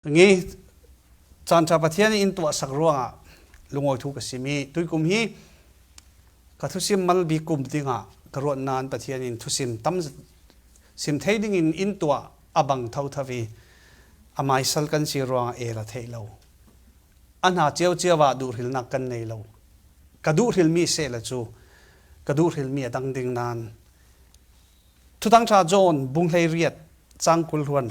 Ngi caanṭha Pathian in tuahsak ruangah lungawi thu ka sim i tuikum hi ka thusim mal bik kum dingah ka ruat nain Pathian in thusim tam sim thei dingin in tuah a bang thotho i a maisal kan si ruangah el a theih lo. A hna ciocio ah duhhrilnak kan nei lo. Ka duhhrilmi sehla cu ka duhhrilmi a dang ding nain Thutang ṭha John bunghlei riat cang 20 hluan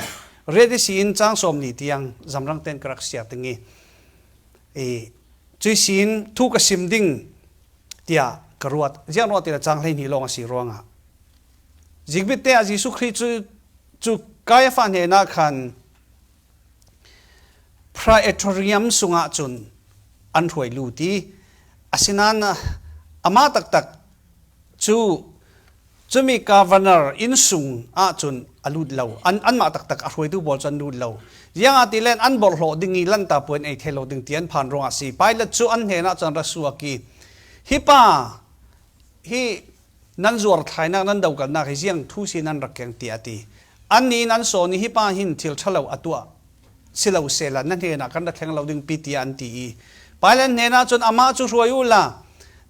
riat i siin cang 40 tiang zamrang ten ka rak siar ding i i cui siin thu ka sim ding tiah ka ruat. Ziang ruah ti le cang 12 lawng a si ruangah zikbit te ah Jesuh Khrih cu cu Kaiafa hnenah khan Praetorium sungah cun an hruai lut i asinain amah taktak cu cumi governor innsung ahcun a lut lo. An anmah taktak a hruaitu pawl cu an lut lo. Ziangah ti len an borhlawh ding i lanta puan ei thei lo ding ti an phan ruangah si. Pilate cu an hnenah cun ra suak i hi pa hi nan zuar thlainak nan dokalnak hi ziang thu si nan rak keng tiah a ti. Annih in an sawn i hi pa hin thil ṭhalo a tuah si lo sehla na hnenah kan ra thleng lo ding pi tiah an ti i Pilate hnenah cun amah cu hruai u la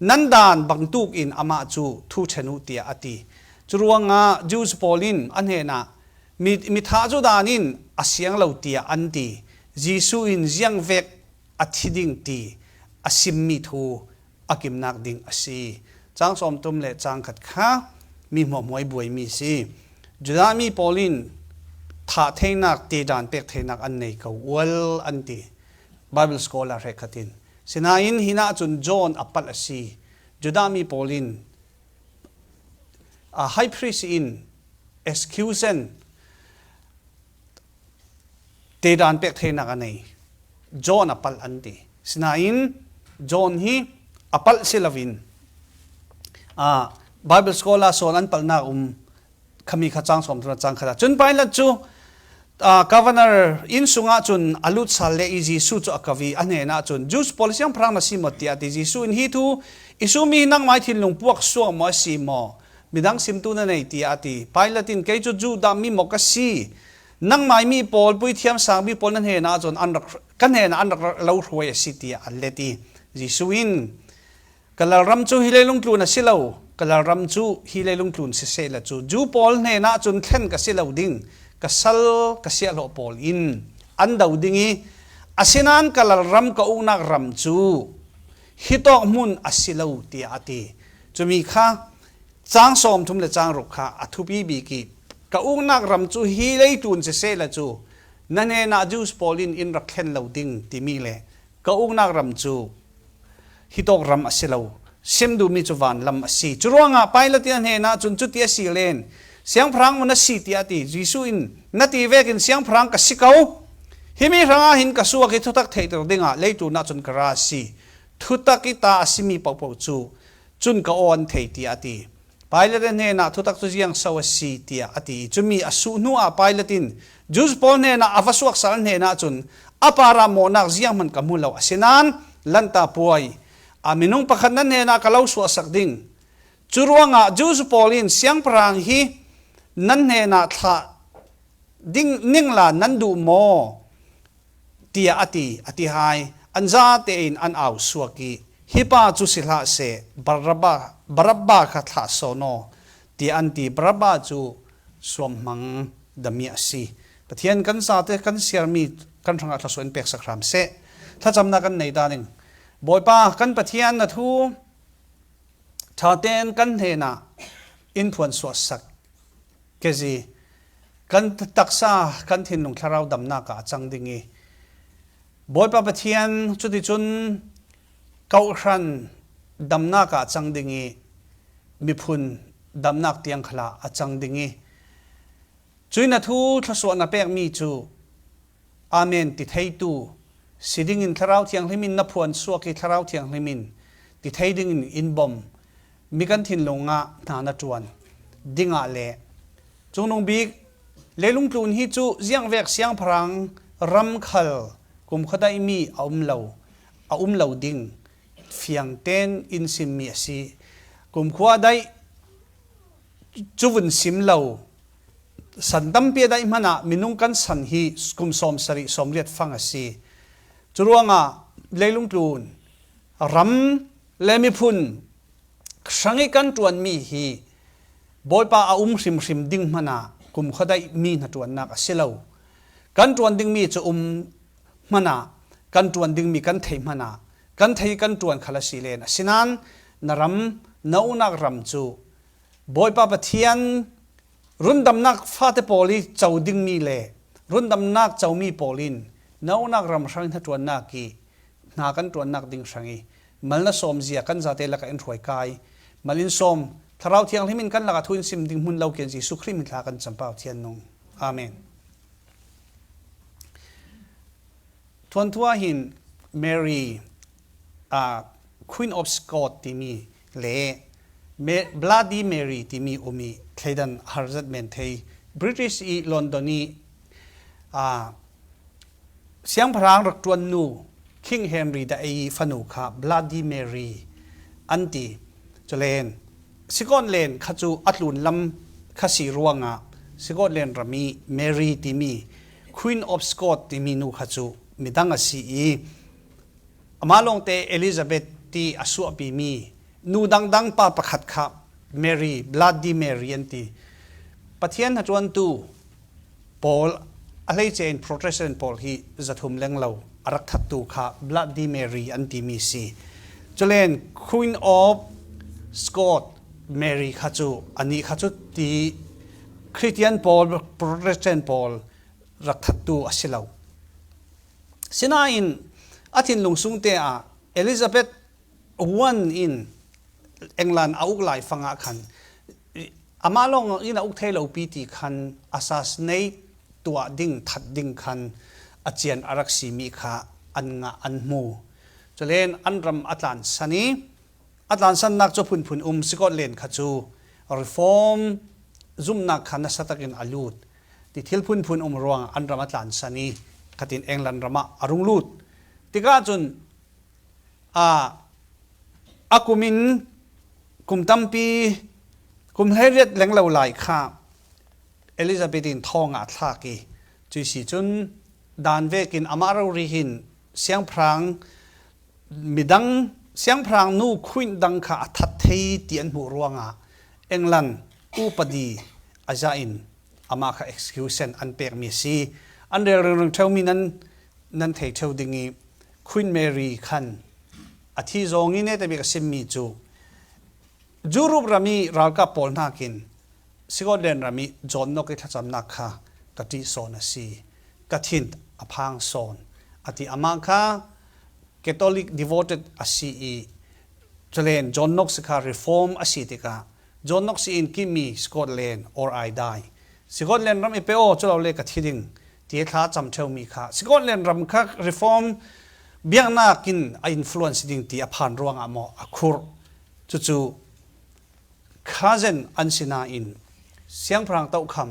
nan dan bangtuk in amah cu thu ṭhen u tiah a ti. Cu ruangah Jews pawl in a hnenah mi mi thah cu dan in a siang lo tiah an ti. Jesuh in ziang vek a thi ding ti a simmi thu a kimnak ding a si. Caang 30 le caang khat kha mi hmuahhmuai buaimi si. Judah mi pawl in thah theinak tedan pek theinak an nei ko ual an ti. Bible scholar he khatin. Sinain hinah cun John a palh a si. Judah mi pawl in a high priest in excusen Tedan pek theinak a nei. John a palh an ti. Sinain John hi a palh si loin Bible scholar sawn an palhnak um khami kha cang som cang kha cun Pilate cu governor inn sungah cun a lut sal le i Jesuh cu a kavi a hnen ah cun Jews pawl siangpahrang na si maw tiah ti Jesuh in hi thu isu mi nangmai thinlung puak suak maw a si maw midang simtu na nei tiah a ti. Pilate in kei cu Judah mi maw ka si? Nangmah mi pawl puithiam sang mi pawl na hnen ah cun an rak ka hnen ah an rak lo hruai a si tiah an let i Jesuh in ka lalram cu hi leilung tlun a si lo ka lalram cu hi leilung tlun siseh la cu Jew pawl hnen ah cun thlen ka si lo ding ka sal ka siahhlawh pawl in an do ding i asinain ka lalram ka uknak ram cu hi tawk hmun a si lo tiah a ti. Cumi kha caang 30 le caang ruk kha a thupi bik i ka uknak ram cu hi leitun siseh la cu na hnenah Jews pawl in in rak thlen lo ding timi le ka uknak ram cu hi tawk ram a si lo sim duhmi cu van lam a si. Cu ruangah Pilate a hnenah cun cuti a si len siangpahrang maw na si tiah a ti. Jesuh in na ti vekin siangpahrang ka si ko. Hi mi hrangah hin ka suak i thutak theihter dingah leitu nah cun ka ra a si. Thutak i ta a simi paohpaoh cu cun ka aw an thei tiah a ti. Pilate hnenah thutak cu ziang so a si tiah a ti i cumi a suh hnu ah Pilate in Jews pawl hnenah a va suaksal hnenah cun a para mawhnak ziang hmanh ka hmu lo asinain lanta puai a minung pakhat nan hnenah ka lo suahsak ding cu ruangah Jews pawl in siangpahrang hi nan hnenah thlah ding ning la nan duh maw tiah a ti. A ti hai. An zate in an au suak i hi pa cu si hlah seh Barabba, Barabba kha thlah sawh tiah an ti. Barabba cu suamhmang dami a si. Pathian kan zate kan siarmi kan hrangah thluachuah in pek sak hram seh. Thlacamnak kan nei ta ning. Bawipa kan Pathian na thu ṭha tein kan hnenah in phuan suah sak kezi kan taksa kan thinlung thlarau damnak ah a cang ding i Bawipa Pathian cuticun kohhran damnak ah a cang ding i miphun damnak tiang khala a cang ding i cui na thu thlasuah na pekmi cu Amen ti theitu si ding in Thlarau Thianghlim in na phuan suak i Thlarau Thianghlim in ti thei ding in in bom mi kan thinlung ah hna na ṭuan dingah le cungnung bik leilung tlun hi cu ziangvek siangpahrang ramkhal kum khuadai mi a um lo a um lo ding fiang ten in simmi a si kumkhua dai cu vun sim lo. San tampi a daih hmanh ah minung kan san hi kum 70 80 fang a si. Cu ruangah leilung tlun ram le miphun hrang i kan ṭuanmi hi Bawipa a um hrimhrim ding hmanh ah kum khuadaih mi hna ṭuannak a si lo. Kan ṭuan dingmi cu um hmanh ah kan ṭuan dingmi kan theih hmanh ah kan thei kan ṭuan khal a si len. Asinain na ram, na unak ram cu Bawipa Pathian rundamnak fate pawl i co dingmi le rundamnak comi pawl in na unak ram hrang hna ṭuannak i hna kan ṭuannak ding hrang i mal na sawm zia kan zate lakah in hruai kai mal in sawm thlarau thianghlim in kan lakah thu in sim ding hmun lo kian Jesuh Khrih min thla kan cam pau thian nung amen Thuanthua hin Mary uh, Queen of Scots timi le Bloody Mary timi umi thleidan harzat men thei British i London i uh, Siangpahrang rak ṭuan nu King Henry the I fanu kha Bloody Mary an ti. Culen Scotland kha cu a tlun lam kha si ruangah Scotland ram i Mary timi Queen of Scots timi nu kha cu midang a si i amah lawngte Elizabeth ti a suahpimi nu dangdang pa pakhat kha Mary Bloody Mary an ti. Pathian hnaṭuantu pawl a hleice in Protestant pawl hi 300 lenglo a rak thattu kha Bloody Mary an timi si. Culen Queen of Scots Mary kha cu anih kha cu ti Christian pawl Protestant pawl rak thattu a si lo. Sinain a thinlung sung te ah Elizabeth I in England a uk lai fang ah khan amah lawng in a uk thei lo pi ti khan assassinate tuah ding that ding khan a cian a rak simi kha an ngah an hmu. Culen an ram a tlan san i a tlan sannak cu phunphun um Scotland kha cu reform zumnak kha nasa takin a lut ti thil phunphun um ruang an ram a tlan san i khatin England ram ah a rung lut tikah cun A kum in kum tampi kum 18 lenglo lai kha Elizabeth in thong ah a thlak i cuisi si cun dan vek in amah rori hin siangpahrang midang siangpahrang nu queen dang kha a that thei ti an hmuh ruangah England upadi a za in amah kha execution an pekmi a si. An rel ringring ṭheumi nan nan thei ṭheo ding i Queen Mary khan a thi zawng i nete bik a simmi cu Europe ram i ralkap pawl nakin Scotland ram i John Knox i thlacamnak kha ka ṭih sawn a si ka thin a phang sawn a ti amah kha Catholic devoted a si i culen John Knox kha reform a si tikah John Knox in give me Scotland or I die Scotland ram i pe aw culo le ka thi ding ti thla cam ṭheumi kha Scotland ram kha reform biaknak in a influence ding ti a phan ruangah maw a khurh cucu cousin an si nain siangpahrang tohkham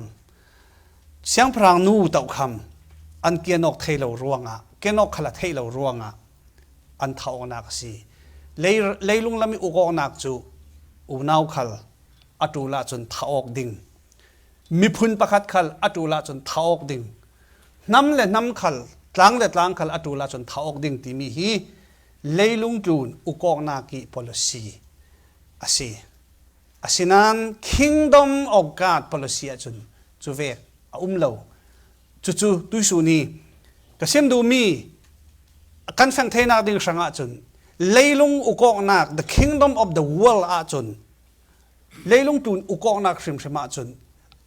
siangpahrang nu tohkham an kianawk thei lo ruangah kenawk khal a theih lo ruangah an thaawknak a si leilung lam i uk awknak cu unau khal a ṭul ahcun thah awk ding miphun pakhat khal a ṭul ahcun thah awk ding hnam le hnam khal tlang le tlang khal a ṭul ahcun thah awk ding timi hi leilung tlun ukawknak i policy a si asinain kingdom of God policy ahcun cu vek a um lo cucu tuisun i ka sim duhmi kan feng theinak ding hrang ahcun leilung ukawknak the kingdom of the world ahcun Leilung tun ukawknak hrimhrim ahcun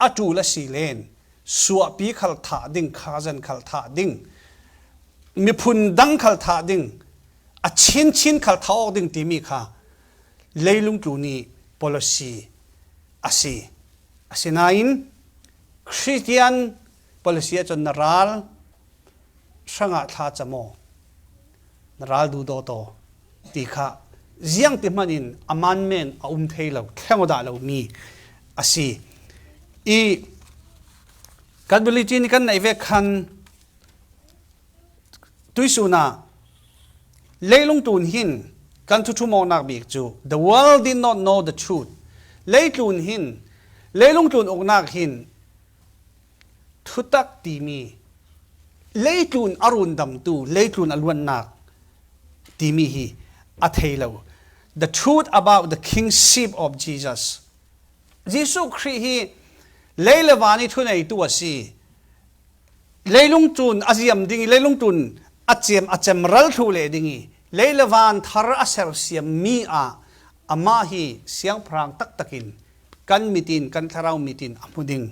a ṭul a si len suahpi khal thah ding khazen khal thah ding miphun dang khal thah ding a chinchin khal thah awk ding timi kha leilung tlu nih policy a si asinain Christian policy ahcun na ral hrangah thla camaw na ral duh daw taw ti kha ziang ti hmanh in aman men a um thei lo thleng dah lo mi a si i kan bulletin kan neih ve khan tuisun ah leilung tun hin kan thuthumawknak bik cu the world did not know the truth leitlun hin leilung tlun uknak hin. Thutak timi leitlun a rundamtu, leitlun a luannak timi hi a thei lo. The truth about the kingship of Jesus. Jesuh Khrih hi lei le van i thuneitu a si. Leilung cun a ziam ding i leilung tun a cem a cem ral thlu le ding i lei le van thar a sersiam mi ah amah hi siangpahrang taktak in kan mit in kan thlarau mit in a hmu ding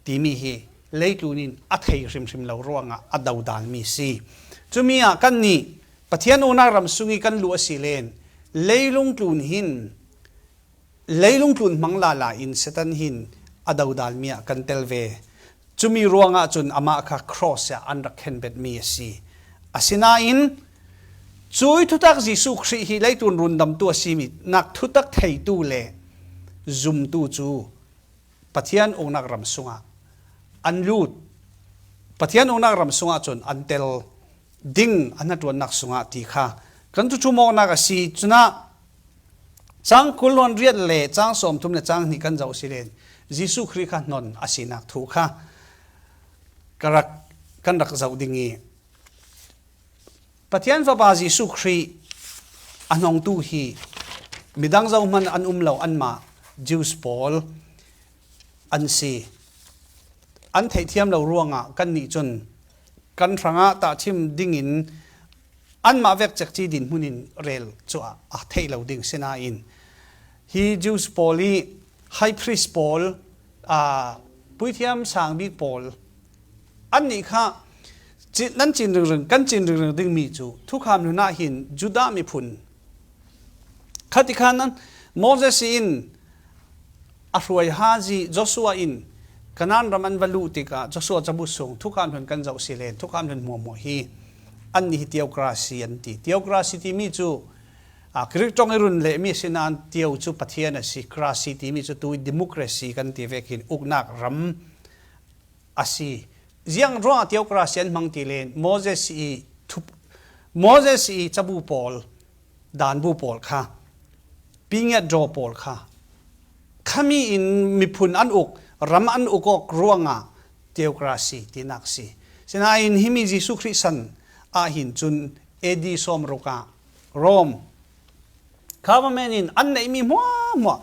timi hi leitlun in a thei hrimhrim lo ruangah a dodal mi si. Cumi ah kan nih Pathian unak ram sung i kan luh a si len leilung tlun hin leilung tlun hmang lala in Satan hin a dodal mi ah kan tel ve. Cumi ruangah cun amah kha cross ah an rak khenbet mi a si. Asinain cui thutak Jesuh Khrih hi leitun rundamtu a simi nak thutak theitu le zumtu cu Pathian uknak ram sungah an lut. Pathian uknak ram sungah cun an tel ding an hnaṭuannak sungah ti kha kan cucumawknak a si. Cunah cang 28 le cang 30 le cang 2 kan zoh si len Jesuh Khrih kha hnon a sinak thu kha ka rak kan rak zoh ding i Pathian Fapa Jesuh Khrih a hnongtu hi midang zohhmanh an um lo anmah Jews pawl an si. An theihthiam lo ruangah kannih cun kan hrangah tahchim dingin anmah vekcek ci dinhmun in rel cu a theih lo ding sinain hi Jews pawl i high priest pawl puithiam sang bik pawl Annih kha nan cin ringring kan cin ringring dingmi cu thukham hlun ah hin Judah miphun khati khan Moses in a hruai hazi Joshua in Kanaan ram an va luh tikah Joshua cabu sung thukham hlun kan zoh si len thukham hlun hmuahhmuah hi an nih hi theocracy an ti. Theocracy timi cu Greek ṭong i run lehmi si nain theo cu Pathian a si, cracy timi cu tu democracy kan ti ve khin uknak ram a si. Ziang ruangah theocracy an hmang ti len Moses i thup Moses i cabu pawl danbu pawl kha pingiat draw pawl kha khami in miphun an uk ram an uk awk ruangah theocracy tinak si. Sinain himi Jesuh Khrih san ahhin cun AD 60 ah Rome government in an neihmi hmuahhmuah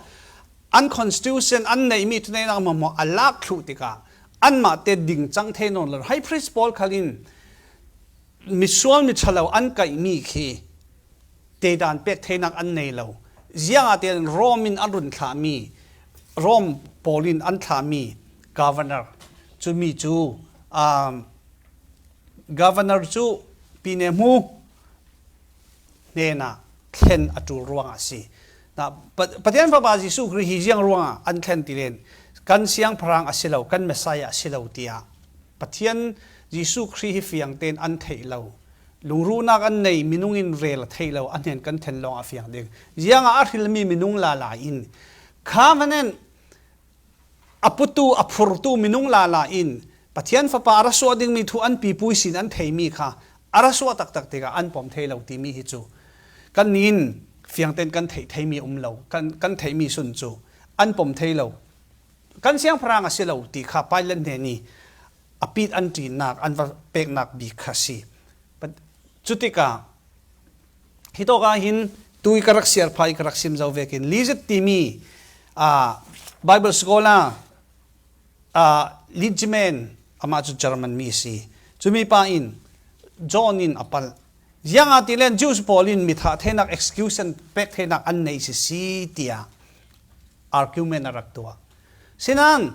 an constitution an neihmi thuneinak hmuahhmuah a lak thlu tikah anmah te ding cang the nawn lo high priest pawl khal in misual mi thalo an kaihmi khi tedan pek theinak an nei lo ziang ah ten Rome in an run thlahmi Rome pawl in an thlahmi governor cu mi cu um, governor cu pine mu hnenah thlen a ṭul ruangah a si. Pathian Fapa Jesuh Khrih hi ziang ruangah an thlen ti len kan siangpahrang a si lo, kan Messiah a si lo tiah Pathian Jesuh Khrih hi fiang tein an theih lo. Lungruhnak an nei, minung in rel a theih lo, a hnen kan then lawng a fiang ding. Ziang ah a hrilmi minung lala in kha vanen A putu, a phurtu minung lala in Pathian Fapa a ra suah dingmi thu an pipu sin an theimi kha a ra suah taktak tikah an pom thei lo timi hi cu kan nin fiangten kan theih theimi um lo kan kan theihmi sun cu an pom thei lo kan siangpahrang a si lo ti kha Pilate hne nih a pit an ṭinnak an va peknak bik kha si cu tikah Hi tawk ah hin tu i ka rak siar pha i ka rak sim zo ve kin Lizit timi Bible scholar Litzman amah cu German mi si. Cumi pa in John in a palh. Ziang ah ti len Jews pawl in mithah thenak excuse an pek thenak an nei si si tiah argument a rak tuah. Sinan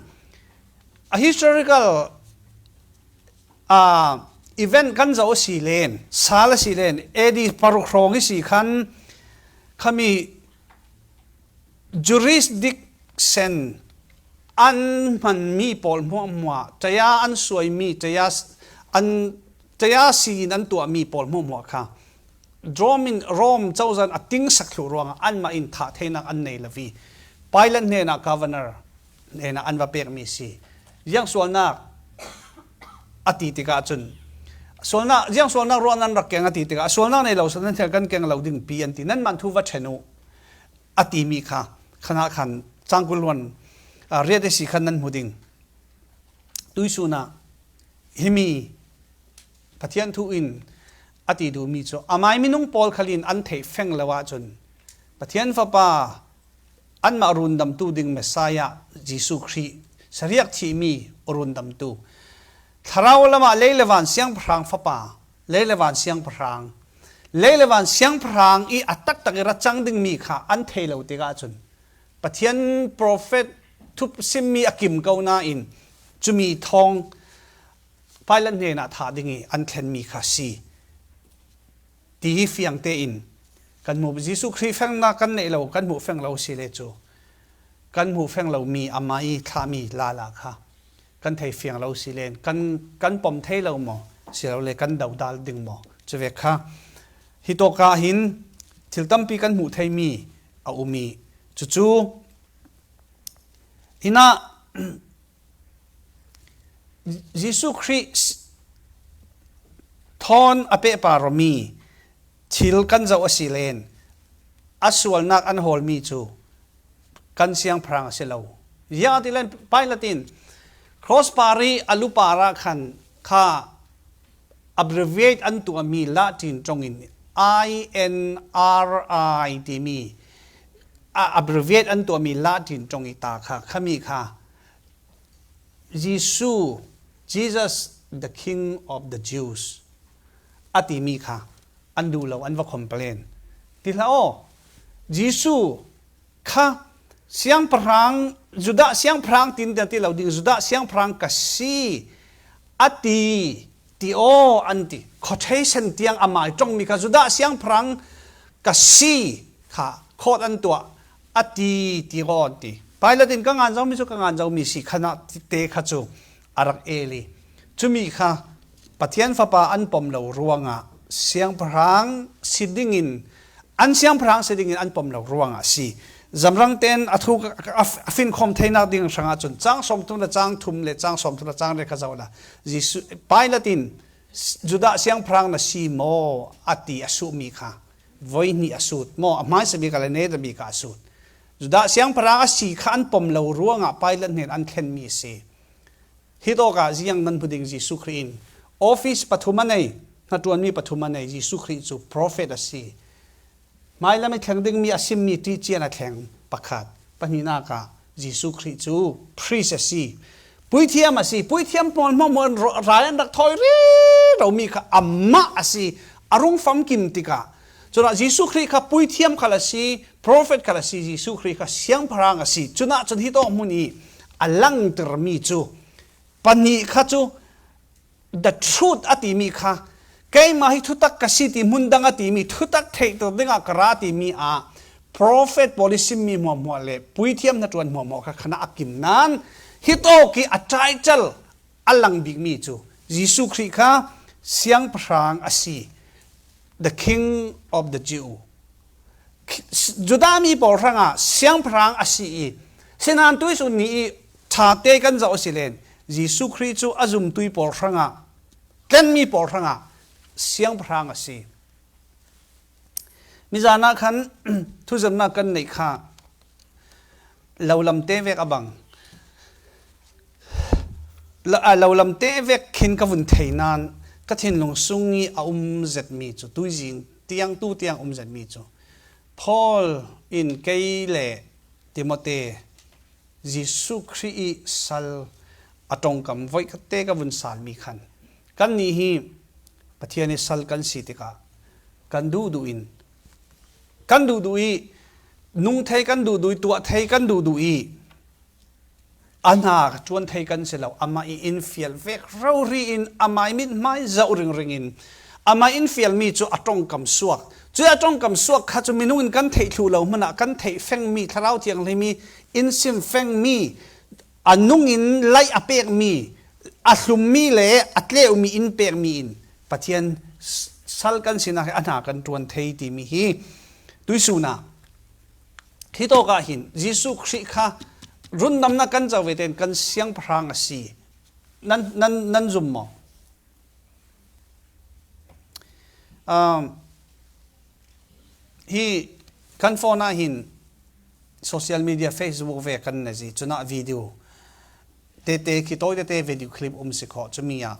a historical event kan zoh a si len sal a si len AD 6 hrawng i si khan khami jurisdiction an hmanmi pawl hmuahhmuah ṭaya an suaimi ṭaya an ṭaya si in an tuahmi pawl hmuahhmuah kha Rome in Rome cozah a ting sak thlu ruangah anmah in thah theinak an nei lo i Pilate hnenah governor hnenah an va pekmi si. Ziang sualnak a ti tikah cun sualnak ziang sualnak ruah nan rak keng a ti tikah sualnak nei lo nan kan keng lo ding pi an ti nan man thu va ṭhen u a timi kha khana khan cangkul luan riat si khan nan hmu ding tuisun ah. Himi Pathian thu in a ti duhmi cu amai minung pawl khalin an theih feng lo ahcun Pathian Fapa anmah rundamtu ding Messiah Jesuh Khrih sariak thihmi rundamtu thlarau lam ah lei le van siangpahrang fapa lei le van siangpahrang lei le van siangpahrang i a taktak i ra cang dingmi kha an thei lo tikah cun Pathian profet thup simmi a kim ko nain cumi thawng Pilate hnenah thah ding i an thlenmi kha si ti hi fiang tein kan hmu. Jesuh Khrih fengnak kan neih lo, kan hmuh feng lo si le cu kan hmuh feng lomi amah i thlahmi lala kha kan thei fiang lo si len kan kan pom thei lo maw silole kan dodal ding maw cu ve kha hi tawka hin thil tampi kan hmuh theimi a um i cucu hinah Jesuh Khrih thawn a pehparmi thil kan zoh a si len a sualnak an hawlmi cu kan siangpahrang a si lo. Ziah ti len Pilate in cross par i a lupar ah khan kha abbreviate an tuahmi Latin ṭong in INRI timi abbreviate an tuahmi Latin ṭong i ta kha khami kha Jesuh Jesus the King of the Jews a timi kha an duh lo an va complain ti hlah aw Jesuh kha siangpahrang Judah siangpahrang tin ti lo ding Judah siangpahrang ka si a ti ti aw an ti quotation tiang amai tongmi kha Judah siangpahrang ka si kha khawt an tuah a ti ti aw an ti Pilate in ka ngan zomi cu ka ngan zomi si khana te kha cu a rak el i cumi kha Pathian Fapa an pom lo ruangah siangpahrang si dingin an siangpahrang si dingin an pom lo ruangah si zamrang ten a thu a fin khom theinak ding hrangah cun chang som thum le chang thum le chang som thum le chang re kha zo la Jesuh Pilate in Judah siangpahrang na si maw a ti a su mi kha voi hnih a sut maw a hmaisa bik le ne bik a sut Judah siangpahrang a si kha an pom lo ruangah Pilate hnen an thlen mi si Hi tawk ah ziang nan hmu ding Jesuh Khrih in office pathum a nei, hnaṭuanmi pathum a nei. Jesuh Khrih cu prophet a si. Hmailam i thleng dingmi a simmi ṭihcian a thleng pakhat. Pahnihnak ah Jesuh Khrih cu priest a si. Puithiam a si. Puithiam pawl hmawhmuan rai an rak thawi romi kha amah a si. A rung famkim tikah Cunah Jesuh Khrih kha puithiam khal a si, prophet khal a si, Jesuh Khrih kha siangpahrang a si. Cunah cun hi tawk hmun i a langtermi cu pahnih kha cu the truth a timi kha keimah hi thutak ka si ti hmun dang a timi thutak theihter dingah ka ra timi ah prophet pawl i simmi hmuahhmuah le puithiam na ṭuan hmuahhmuah kha khana a kim nan hi tawk i a title a lang bikmi cu Jesuh Khrih kha siangpahrang a si the king of the Jew Judah mi pawl hrangah siangpahrang a si i sinain tuisun ni i ṭhate kan zoh a si len Jesuh Khrih cu a zumtui pawl hrangah tlenmi pawl hrangah siangpahrang a si. Nizan ah khan thuzamnak kan neih kha lolam te vek a bang. Lolam te vek khin ka vun thei nain ka thinlung sung i a um zetmi cu tuizing tiang tu tiang um zetmi cu Paul in kei le Timote Jesuh Khrih i sal a tongkam voikhat te ka vun salmi khan kannih hi Pathian i sal kan si tikah kan duh duh in kan duh duh i nung thei kan duh duh i tuah thei kan duh duh i a hna ṭuan thei kan si lo amah i in fial vek rori in amah i mithmai zoh ringring in amah in fialmi cu a tongkam suak cu a tongkam suak kha cu minung in kan theih thlu lo hmanh ah kan theih fengmi thlarau thianghlim i in sim fengmi a nung in laih a pekmi a hlummi le a tleumi in pekmi in Pathian sal kan sinak hi a hna kan ṭuan thei timi hi tuisun ah Hi tawk ah hin Jesuh Khrih kha rundamnak kan co ve tein kan siangpahrang a si. Nan, nan, nan zum maw? Um, hi kan phone ah hin social media Facebook ve kan na zi cunah video tete khi tawi tete video clip um si khawh cumi ah.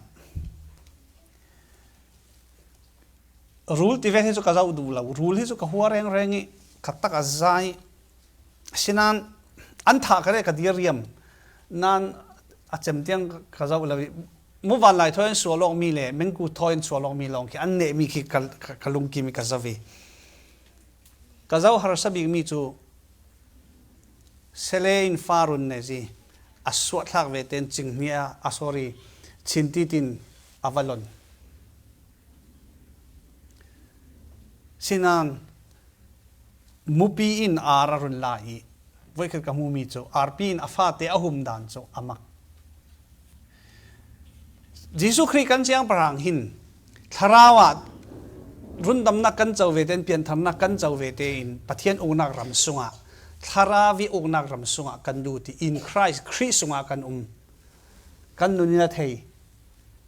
Rul ti ve hi cu ka zoh duh lo. Rul hi cu ka hua rengreng i ka tak a zai. Asinain an thah ka le ka dir riam. Nain a cem tiang ka zoh lo i muvan lai thawi an sual awk mi le mengku thawi an sual awk mi lawng khi an nehmi khi ka, ka lungkim i ka zoh i ka zoh harsa bik mi cu sele in farun ne zi a suah thlak ve ten cinghnia a sorry chintitin a va lon. Sinain mupi in ar a run la i voikhat ka hmumi cu arpi in a fate a hum dan cu a mak. Jesuh Khrih kan siangpahrang hin thlarau ah rundamnak kan co ve tein piantharnak kan co ve tein Pathian uknak ram sungah thlarau i uknak ram sungah kan lut i in Christ Khrih sungah kan um. Kan nun in a thei.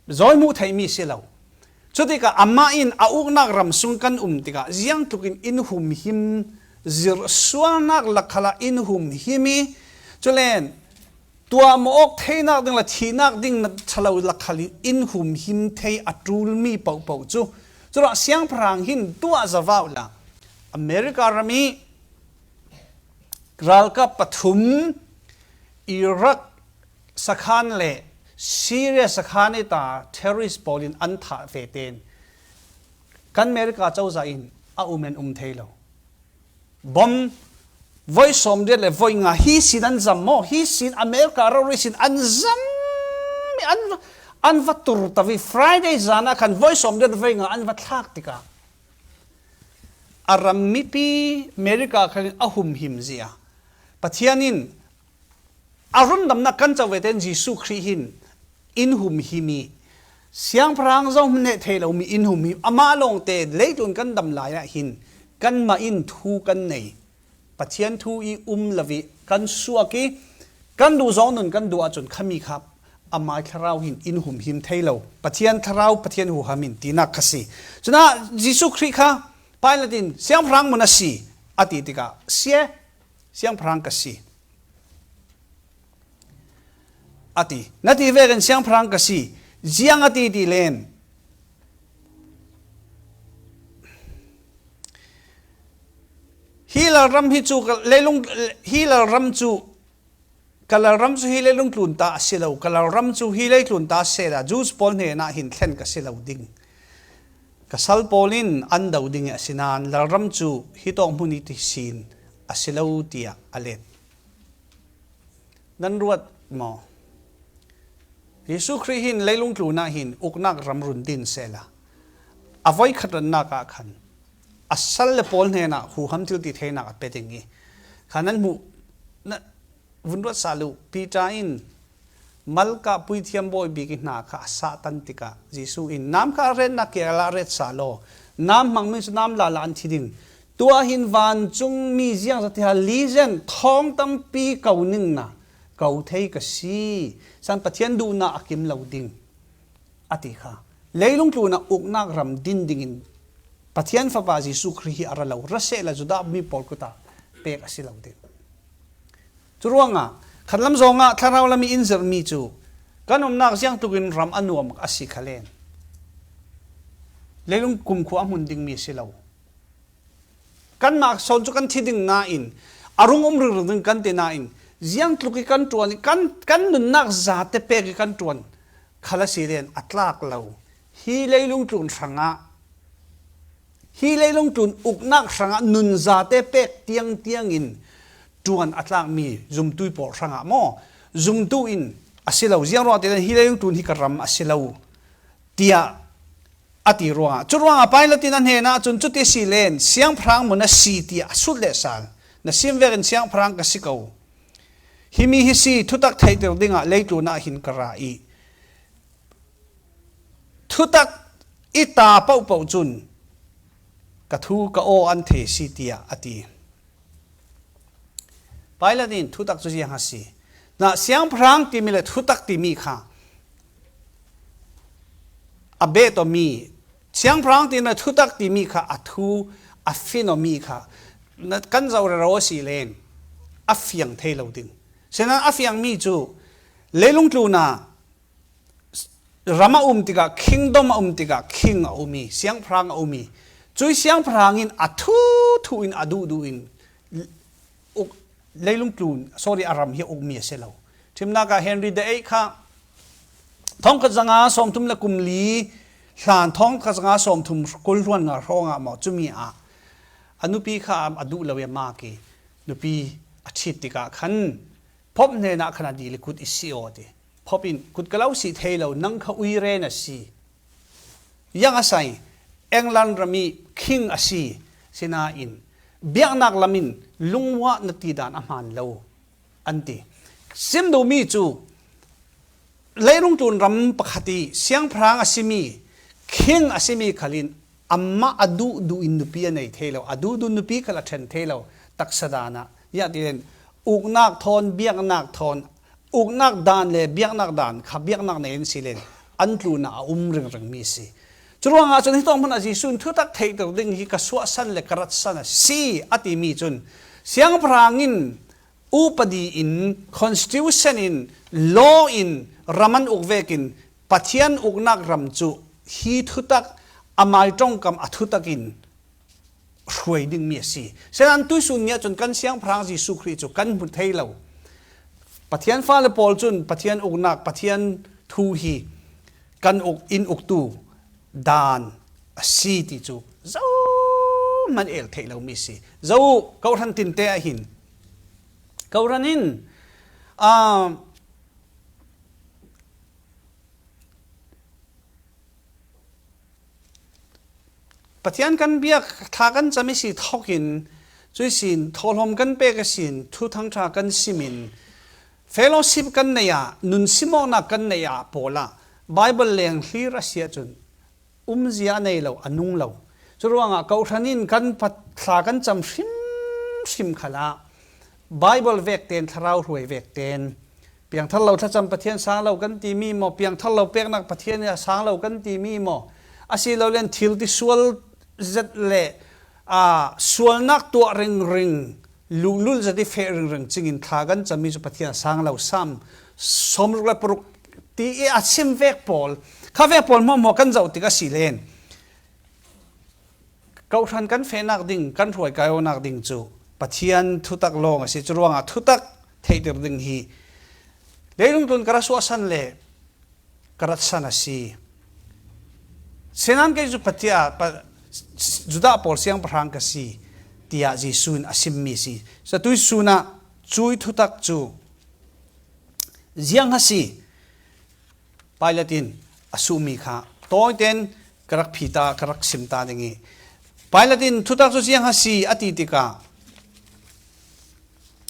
Zawi hmuh theimi si lo. Cutikah amah in a uknak ram sung kan um tikah ziang tluk in in humhim zir sualnak lakhal ah in humhim i culen tuah maw awk theinak ding le thihnak ding na ṭhalo lakhal in in humhim thei a ṭulmi paohpaoh cu curuah siangpahrang hin tuah zavau la America ram i ralkap pathum Iraq sakhan le Syria sakhan i ta terrorist pawl in an thah ve ten kan America cozah in a um in um thei lo. Bom voi 80 le voi nga hi sin an zam maw hi sin America rori sin an zam an an va tur tavi Friday zan ah khan voi 80 voi nga an va thlak tikah a ram mipi America khan a humhim zia Pathian in A rundamnak kan co ve ten Jesuh Khrih hin in humhim i siangpahrang zohhmanh nih thei lomi in humhim amah lawngte leitlun kan dam lai ah hin kanmah in thu kan nei. Pathian thu i um lovi kan suak i kan duh zong nun kan duh ahcun khami kha amah thlarau hin in humhim thei lo. Pathian thlarau Pathian huham in tinak kha si. Cuna Jesuh Khrih kha Pilate in siangpahrang mun a si a ti tikah sie siangpahrang ka si a ti na ti ve kan siangpahrang ka si ziang a ti ti len hi lalram hi cu leilung hi lalram cu ka lalram cu hi leilung tlun ta a si lo ka lalram cu hi lei tlun ta se la Jews pawl hnen ah hin thlen ka si lo ding Ka sal pawl in an do ding a si nain lalram cu hi tawk hmun i ti sin a si lo tiah a let. Nan ruat maw? Jesuh Khrih hin leilung tlun ah hin uknak ram run din sehla a voi khat rannak ah khan a sal le pawl hnenah huham thil ti theinak a pe ding i kha nan hmuh vun ruat sal u Peter in Malka puithiam bawi bik i hna kha a sahtan tikah Jesuh in nam kha a retnak ke ah ret sa law nam hmangmi cu nam la la an thi ding. Tuah hin vancung mi ziang zatiha lizen thawng tampi ko ning na ko thei ka si san Pathian duhnak a kim lo ding a ti kha leilung tlun ah uknak ram din ding in Pathian fapa Jesuh Khrih hi a ra lo ra seh la Judah mi pawl kut ah pek a si lo ding. Curuangah khatlam zongah thlarau lam i in zirhmi cu kan umnak ziang tluk in ram a nuam a si kha len. Leilung kumkhua a hmun dingmi a si lo. Kanmah sawn cu kan thi ding nain a rung um ringring ding kan ti nain ziang tluk i kan ṭuan i kan, kan nunnak zate pek i kan ṭuan khal a si len a tlak lo. Hi leilung tlun hrangah Hi leilung tlun uknak hrangah nunzate pek tiangtiang in ṭuan a tlakmi zumtu pawl hrangah maw zumtu in a si lo ziang ruang ti hi leilung tlun hi ka ram a si lo tiah a ti ruangah cu ruangah Pilate in a hnen ah cun cuti si len siangpahrang mun a si tiah a sut le sal na sim vek in siangpahrang ka si ko hi mi hi si thutak theihter dingah leitlun ah hin ka ra i Thutak i ta paohpaoh cun ka thu ka aw an the si tiah a ti. Pilate in thutak cu ziang a si? Na siangpahrang timi le thutak timi kha a betomi siangpahrang timi le thutak timi kha a thu a finomi kha kan zoh rero a si len a fiang thei lo ding. Sinain a fiangmi cu leilung tlun ah. Ram a um tikah kingdom a um tikah king a um i siangpahrang a um i cui siangpahrang in a thu thu in a duh duh in uk leilung tlun sorry a ram hi ukmi a si lo. Thimnak ah Henry the Eighth kha thongkhat zanga sawmthum le kum li hlan thongkhat zanga sawmthum kul hluan nga hrawng ah maw cumi ah a nupi kha a duh lo i a mak i nupi a ṭhit tikah khan Pope hnenah khan a dil i kut i si aw ti. Pope in kut ka lo si thei lo nang kha uire na si. Yang a sai England ram i king a si sinain biaknak lam in lungwa na ti dan a hmaan lo an ti. Sim duhmi cu leilung tlun ram pakhat i siangpahrang a simi king a simi khal in amah a duh duh in nupi a nei thei lo a duh duh nupi khal a ṭhen thei lo taksa dan ah ya tiin uknak thawn biaknak thawn uknak dan le biaknak dan kha biaknak nei in si len an tluna a um ringring mi si curuangah cun hi tong hmanh ah Jesuh thutak theihter ding hi ka suahsan le ka ratsan a si a timi cun siangpahrang in upadi in constitution in law in ram an uk vekin Pathian uknak ram cu hi thutak amai tongkam a thutak in hruai dingmi a si. Senan tuisun ni ahcun kan siangpahrang Jesuh Khrih cu kan hmu thei lo. Pathian fale pawl cun Pathian uknak Pathian thu hi kan uk in uktu dan a si ti cu zohmanh el theih lomi si. Zo kohhran tinte ah hin kohhran in uh, Pathian kan biak thla kan cam i si thawk in cui sin thawhlawm kan pek a sin thu thangṭha kan sim in fellowship kan neih ah nun simawknak kan neih ah pawl ah Bible leng hlir a si ahcun umzia a nei lo a nung lo. Curuangah kohhran in kan thla kan cam hrimhrim khal ah Bible vek ten thlarau hruai vek ten piangthar lo thlacam Pathian sang lo kan timi maw piangthar lo peknak Pathian a sang lo kan timi maw asilolen thil ti sual zet le a sualnak tuah ringring luhlul zet i feh ringring cingin thla kan cami cu Pathian sang lo sam 66 ti i a chim vek pawl kha vek pawl maw maw kan zoh tik a si len Kohhran kan fehnak ding, kan hruai kaionak ding cu Pathian thutak lawng a si. Cu ruangah thutak theihter ding hi leilung tlun ka ra suahsan le ka rat san a si. Sinan kei cu Pathian Judah pawl siangpahrang ka si tiah Jesuh in a simmi si. Satui sun ah cui thutak cu ziang a si. Pilate in a suhmi kha tawi tein ka rak phi ta ka rak sim ta ding i Pilate in thutak cu ziang a si a ti tikah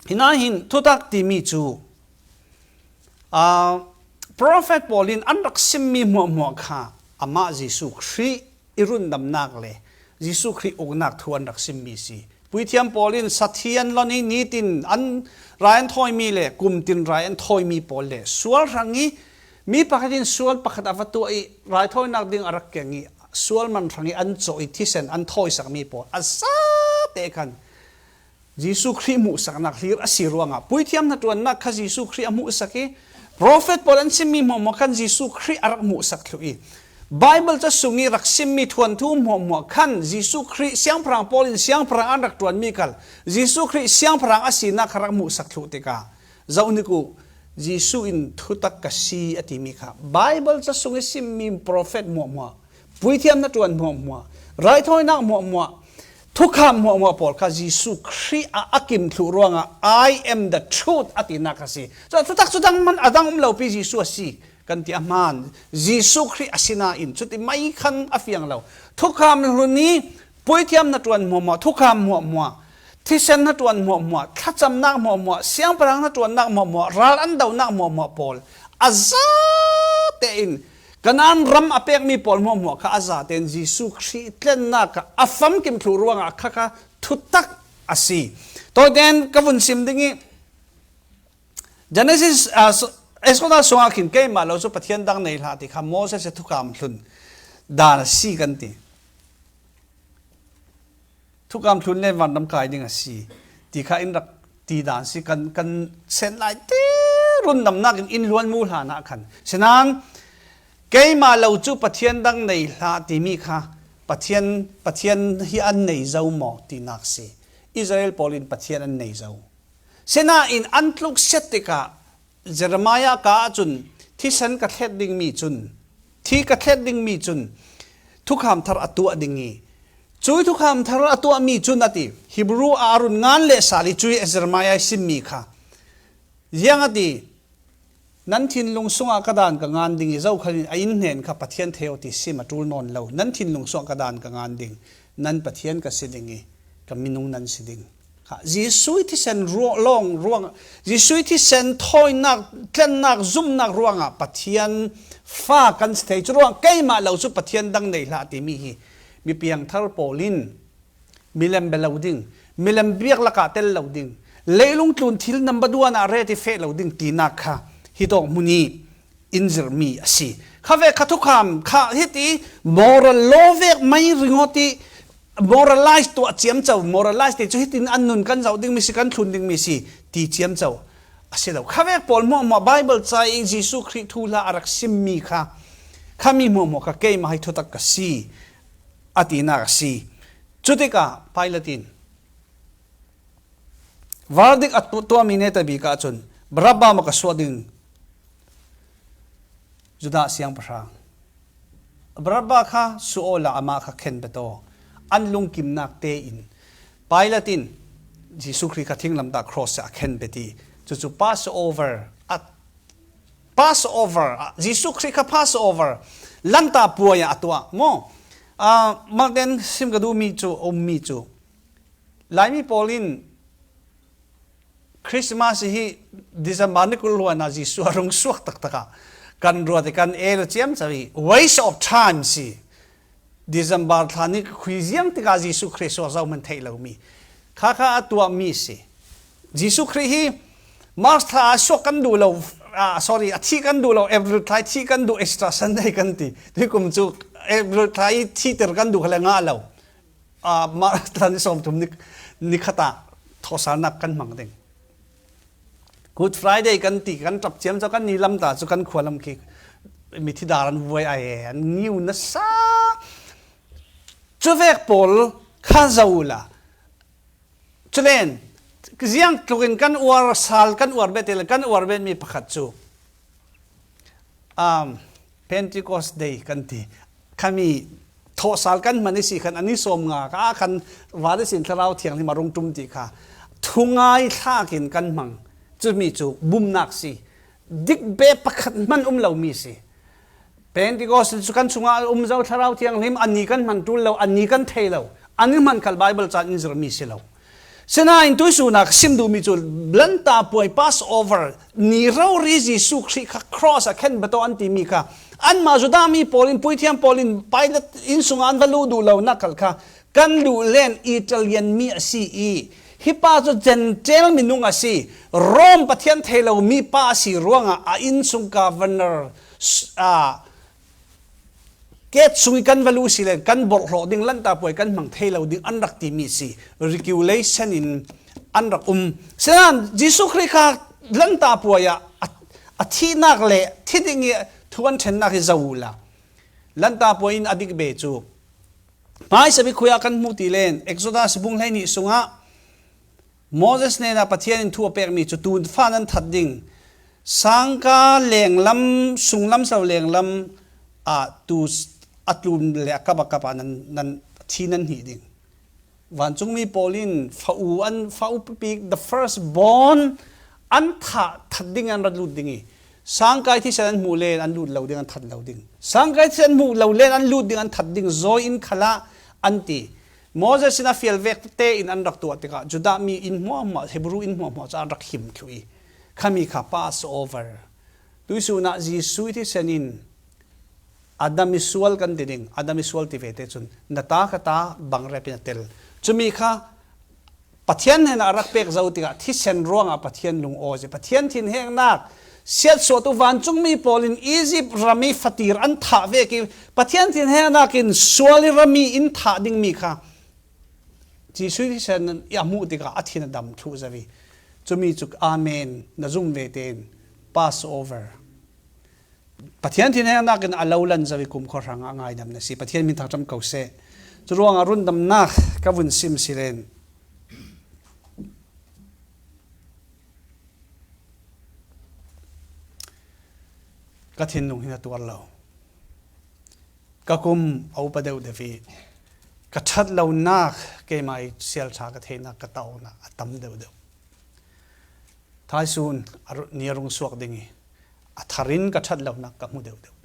hina hin thutak timi cu uh, prophet pawl in an rak simmi hmuahhmuah kha amah Jesuh Khrih i rundamnak le Jesuh Khrih uknak thu an rak simmi si. Puithiam pawl in sathi an lon i nitin an rai an thawimi le kumtin rai an thawimi pawl le sual hrang i mi pakhat in sual pakhat a va tuah i raithawinak ding a rak keng i sual man hrang i an cawh i thisen an thawisakmi pawl a zate khan Jesuh Khrih hmuhsaknak hlir a si ruangah puithiam hnaṭuannak kha Jesuh Khrih a hmuhsak i profet pawl an chimmi hmuahhmuah khan Jesuh Khrih a rak hmuhsak thlu i Bible ca sung i rak simmi thuanthu hmuahhmuah khan Jesuh Khrih siangpahrang pawl in siangpahrang an rak ṭuanmi kal Jesuh Khrih siangpahrang a sinak kha rak hmuhsak thlu tikah zoh hnik u Jesuh in thutak ka si a timi kha Bible ca sung i simmi profet hmuahhmuah puithiam na ṭuan hmuahhmuah raithawinak hmuahhmuah thukham hmuahhmuah pawl kha Jesuh Khrih ah a kim thlu ruangah I am the truth a tinak a si so thutak cu dang man a dang um lo pi Jesuh a si kan ti a hmaan Jesuh Khrih a sinain cuti mei khan a fiang lo thukham hlun i puithiam na ṭuan hmuahhmuah thukham hmuahhmuah thisen na ṭuan hmuahhmuah thlacamnak hmuahhmuah siangpahrang na ṭuannak hmuahhmuah ral an donak hmuahhmuah pawl a za tein Kanaan ram a pekmi pawl hmuahhmuah kha a zatein Jesuh Khrih tlennak kha a famkim thlu ruangah kha kha thutak a si. Tawitein ka vun sim ding i Genesis uh, Exodus sungah khin keimah lo cu Pathian dang nei hlah ti kha Moses he thukam hlun dan a si kan ti. Thukam hlun le vanram kai ding a si ti kha in rak ti dan si kan kan sen lai te run namnak in in luan mu hlan ah khan sinan. Keimah lo cu Pathian dang nei hlah timi kha Pathian Pathian hi an nei zo maw tinak si. Israel pawl in Pathian an nei zo. Sinain an tluk siat tikah Jeremiah ka ahcun thisen ka thlet dingmi cun thi ka thlet dingmi cun thukham thar a tuah ding i cui thukham thar a tuahmi cun a ti Hebrew a run ngan le sal i cui Jeremiah simmi kha ziang a ti Nan thinlung sungah ka dan ka ngan ding i zohkhan in a inn hnen kha Pathian theo ti sim a ṭul nawn lo. Nan thinlung sungah ka dan ka ngan ding. Nan Pathian ka si ding i ka minung nan si ding. Kha Jesuh thisen lawng ruang Jesuh thisen thawinak tlennak zumnak ruangah Pathian fa kan si thei. Cu ruang keimah lo cu Pathian dang nei hlah timi hi mi piangthar pawl in milem be lo ding milem biak lakah tel lo ding leilung tlun thil namba duan ah re ti fe lo ding tinak kha hi tawk hmun i in zirmi a si kha ve kha thukham kha hiti moral law vek mai ringot i moralize tuah ciam cho moralize te cu hitin an nun kan zoh ding mi si kan thlun ding mi si ti ciam cho a si lo kha vek pawl mo mo bible ca i Jesuh Khrih thu hla a rak sim mi kha kha mi mo mo ka keimah hi thutak ka si a tinak a si. Cu tikah Pilate in vardik a tuahmi ne ta bik ahcun Barabba ma ka suah ding Judah siangpahrang Barabba kha suola amah kha khen beto an lungkimnak tein Pilate in Jesuh Khrih kha thinglamtah cross a khen beti cucu Passover a Passover Jesuh Khrih kha Passover lanta puai ah a tuah maw mah ten sim ka duhmi cu ummi cu Laimi pawl in Christmas hi December ni 20 luan ah Jesuh a rung suak taktak ah kan ruat i kan el ciam cari waste of time si December thla ni khui ziang tikah Jesuh Khrih suak zau man theih lomi kha kha a tuahmi si Jesuh Khrih hi March thla ah suak kan duh lo sorry a thi kan duh lo April thla thi kan duh extra Sunday kan ti tuikum cu April thla i thi ter kan duh le nga lo March thla ni 30 ni ni khat ah thosalnak kan hmang ding Good Friday kan ti kan ṭap ciam cu kan ni lam ta cu kan khua lam khi mithi dar an vuai ai an ngiu nasa cu vek pawl kha zo la culen ziang tluk in kan uar sal kan uar bet kan uar bet mi pakhat cu um, Pentecost Day kan ti khami thawhsal kan hman i si khan ani sawm nga ka khan van sin thlarau thianghlim a rung tum ti kha thungai thlak in kan hmang cumi cu bumnak si dik be pakhat hman um lo mi si Pentecost cu kan chungah um zo thlarau thianghlim ani kan hman tul lo ani kan thei lo ani hman khal Bible caan in zirmi si lo Sinain tuisunak sim duhmi cu Lanta puai Passover ni rori Jesuh Khrih kha cross a khen bato an timi kha anmah Judah mi pawl in puithiam pawl in Pilate inn sungah an va luh duh lo nak kal kha kan luh len Italian mi a si i hi pa cu Gentile minung a si Rome pathian thei lo mi pa a si ruangah a inn chung governor Ket sung i kan va lu si le kan borhlawh ding lanta puai kan hmang thei lo ding an rak timi si regulation in an rak um. Sinan Jesuh Khrih kha lanta puai ah a thihnak le thi ding i thu an ṭhennak hi zo la. Lanta puai in a dik be cu hmai sabi khui ah kan hmu ti len Exodus bung hlei ni sungah Moses hnenah Pathian in thu a pekmi cu tuufa nan that ding sangka lenglam sunglam so lenglam ah tu a tlun le a kap a kap ah nan nan thi nan hnih ding vancungmi pawl in fa u an fa u pipi the first born an thah that ding an rat lut ding i sangkai thisen an hmuh len an lut lo ding an that lo ding sangkai thisen hmuh lo len an lut ding an that ding zawi in khala an ti Moses sin a fial vek tein an rak tuah tikah Judah mi inn hmuahhmuah Hebrew inn hmuahhmuah cu an rak him thlu i khami kha Passover tuisun ah Jesuh thisen in Adam i sual kan ti ding Adam i sual ti ve te cun na ta ka ta bang rep in a tel cumi kha Pathian hen a rak pek zo tikah thisen ruangah Pathian lung aw si Pathian thin hengnak siatsuatu vancungmi pawl in Egypt ram i fatir an thah ve ki Pathian thin hengnak in sual i rami in thah dingmi kha Jesuh thisen a hmuh tikah a thin a dam thlu zavi cumi cu amen na zum ve tein Passover. Pathian thinhengnak in a lo lan zo i kum khua hrang ah ngaidam na si. Pathian min thangṭam ko seh. Cu ruangah rundamnak ka vun sim silen. Ka thinlung hin a tuar lo. Ka kum a upa deuh deuh i ka ṭhat lonak keimah i sial ṭha ka theihnak ka taonak a tam deuh deuh. Thaisun ni a rung suak ding i a thar in ka ṭhat lonak ka hmu deuh deuh.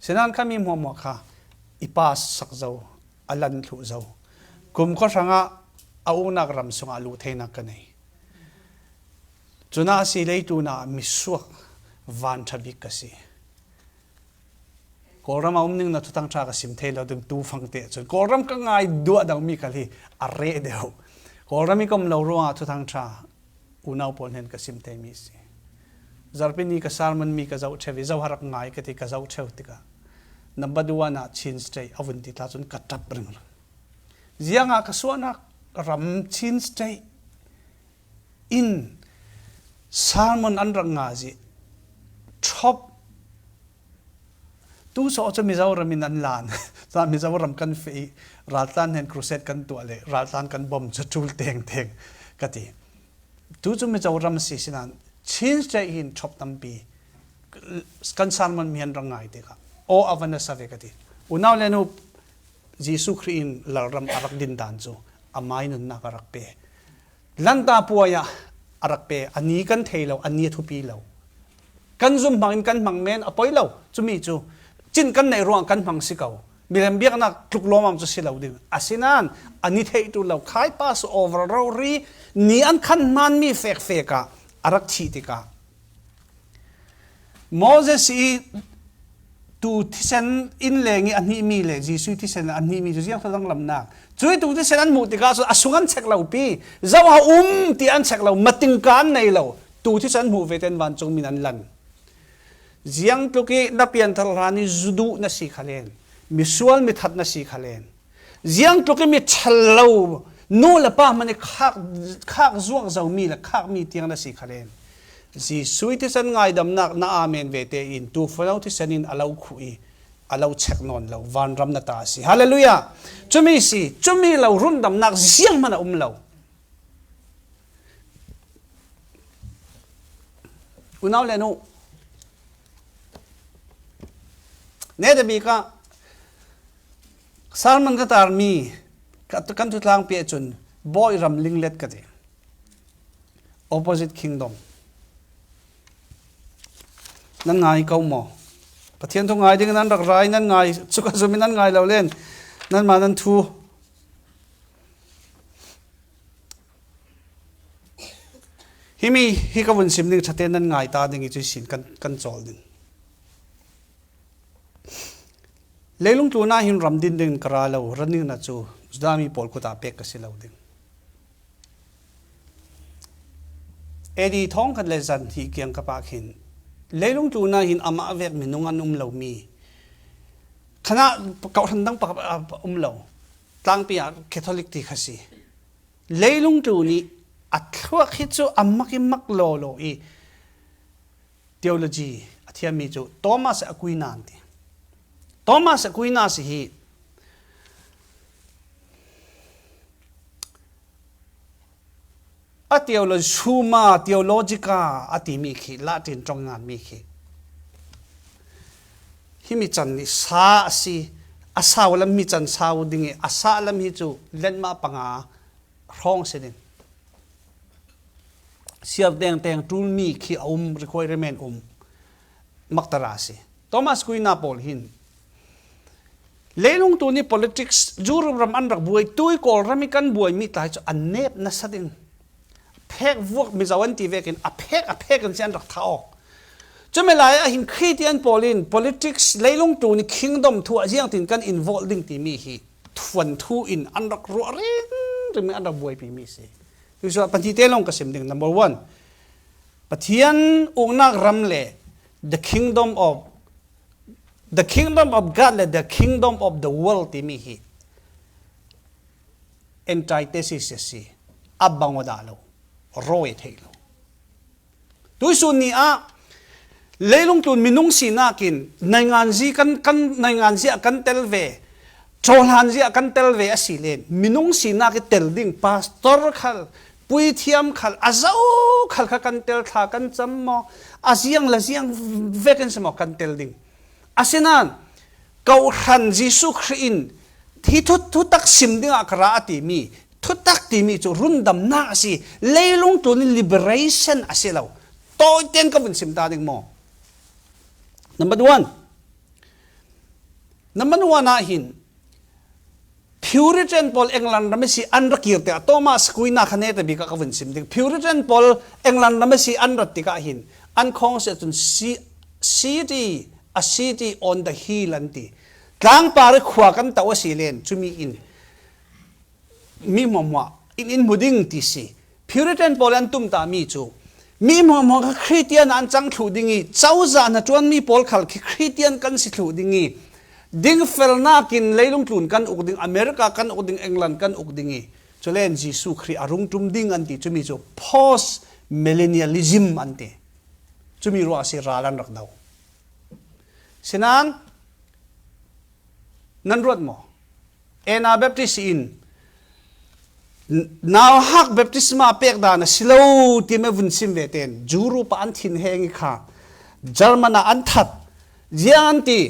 Sinan kha mi hmuahhmuah kha i pass sak zo, a lan thlu zo. Kum khua hrangah a uknak ram sungah luh theinak ka nei. Cuna si leitu na misuak van ṭha bik ka si. Kawlram a um ning na thutang ṭha ka sim thei lo ding tu fang te cun Kawlram ka ngai duah dang mi khal hi a re deuh. Kawlram i kom lo ruangah thutang ṭha unau pawl hen ka sim thei mi si. Zarpini ka sermon mi ka zoh ṭheu i zoh harak ngai ka ti ka zoh ṭheu tikah number one ah Chin State a vun ti ta cun ka ṭap ring. Ziang ah ka suahnak ram Chin State in sermon an rak nga zi ṭhop tu sawh cu Mizoram in an lan ca Mizoram kan fe i raltlan hen crusade kan tuah le raltlan kan bom cu ṭul teng teng ka ti tu cu Mizoram si sinan Chin State hin ṭhop tampi kan sermon mi an rak ngai tikah aw avan a sa ve ka ti unau le nu Jesuh Khrih in lalram a rak din dan cu amai nunnak a rak pe Lanta puai ah a rak pe. A ni kan thei lo, a ni a thupi lo. Kan zum hmang in kan hmang men a poi lo. Cumi cu cin kan neih ruang kan hmang si ko. Milem biaknak tluk lawmam cu si lo ding. Asinain a ni theih tu lo khai pass over ro ri ni an khan hman mi fek fek ah a rak thih tikah Moses i tu thisen inn leng i a hnihmi le Jesuh thisen a hnihmi cu ziang danglamnak cui tu thisen an hmuh tikah cun a sung an chek lo pi zoh a um ti an chek lo matingka an nei lo tu thisen hmuh ve ten vancung min an lan ziang tluk i na pianthar hlan i zuduh na si khalen misual mithat na si khalen Ziang tluk i mi ṭhal lo nu le pa hmanh i khak khak zuak zomi le khakmi tiang na si kha len. Jesuh thisen ngaidamnak na amen ve te in tuufano thisen in a lo khuh i a lo chek nawn lo vanram na ta a si. Hallelujah! Cumi si, cumi lo rundamnak ziang hmanh a um lo. Unau le nu, ne da bik ah Sermon ka tarmi kan thutlangpi ahcun bawi ram linglet ka ti. Opposite kingdom. Nan ngai ko maw? Pathian thu ngai ding nan rak rai nan ngai cuka zum in nan ngai lo len nan mah nan thu. Himi hi ka vun sim ding thaten nan ngai ta ding i cu sin kan kan cawl ding. Leilung tlun ah hin ram din ding ka ra lo, raning na cu Judah mi pawl kut ah pek ka si lo ding. AD thong khat le zan hi kiang ka pa khin leilung tlun ah hin amah vek minung an um lomi khana kohhran dang pa um lo tlangpi ah Catholic ti kha si leilung tu nih a thluak hi cu a mak i mak law law i theology a thiammi cu Thomas Aquinas an ti. Thomas Aquinas hi a theology summa theologica a timi khi Latin ṭong nganmi khi hi mi can nih sa a si a sau lam mi can sau ding i a sa lam hi cu lenmah panga hrawng si ding Siar dengteng ṭulmi khi a um requirement um maktara a si. Thomas Quina pawl hin leilung tu nih politics Europe ram an rak buai tui Kawlram i kan buaimi tlai cu an nep nasa ding phek vuak mizo an ti vekin a phek a phek in si an rak tha awk cumi lai ah hin Christian pawl in politics leilung tu nih kingdom thu ah ziang tin kan involve ding timi hi thuan thu in an rak ruah ring ring an rak buaipi mi si Cucaah pahnih te lawng ka sim ding. Number one, Pathian uknak ram le the kingdom of the kingdom of God le the kingdom of the world timi hi antithesis a si. A bang dah lo, rawi thei lo. Tuisun ni ah Leilung tlun minung sinak in nainganzi kan kan nainganzi ah kan tel ve cohlanzi ah kan tel ve a si len minung sinak i tel ding pastor khal puithiam khal a zo khal kha kan tel thla kan cam maw a ziang le ziang vek in si maw kan tel ding asinain kohhran Jesuh Khrih in hi thu thutak sim ding ah ka ra a timi thutak timi cu rundamnak a si leilung tlun in liberation a si lo tawi ten ka vun sim ta ding maw number one number one ah hin Puritan pawl England ram si an rak kir tikah Thomas Kuina kha ne te bik ah ka vun sim ding Puritan pawl England ram si an rat tikah hin an khong se cun city a city on the hill an ti tlangpar i khua kan to a si len cumi in mi hmuahhmuah in in hmu ding ti si Puritan pawl an tum ta mi cu mi hmuahhmuah kha Christian an cang thlu ding i cozah na ṭuan mi pawl khal khi Christian kan si thlu ding i dingfelnak in leilung tlun kan uk ding America kan uk ding England kan uk ding i culen Jesuh Khrih a rung ṭum ding an ti cumi cu post millennialism an ti cumi ruah si ral an rak do sinan nan ruat maw Anna Baptist in nauhak baptisma pek dan a si lo ti me vun sim ve ten juru pa an thin heng i kha German ah an that ziang an ti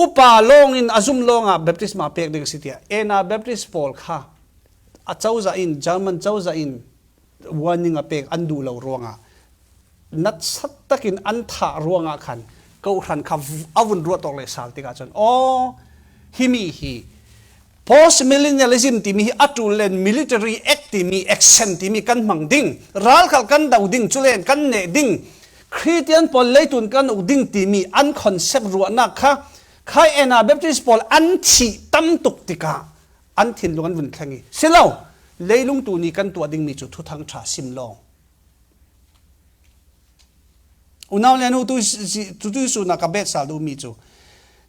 upa lawng in azum lawng ah baptisma pek ding si tiah Anna Baptist pawl kha a cozah in German cozah in warning a pek an duh lo ruangah natsat takin an thah ruangah khan kohhran kha a vun ruah tawk le sal tikah cun aw himi hi post millennialism timi hi atul len military act timi action timi kan hmang ding ralkhal kan do ding culen kan ne ding Christian pawl leitun kan uk ding timi an concept ruahnak kha khai ena Baptist pawl an thih tam tuk tikah an thinlung an vun thleng i silo leilung tu nih kan tuah dingmi cu thuthang ṭha sim lawng Unau le nu tu tu su na ka bet sal duhmi cu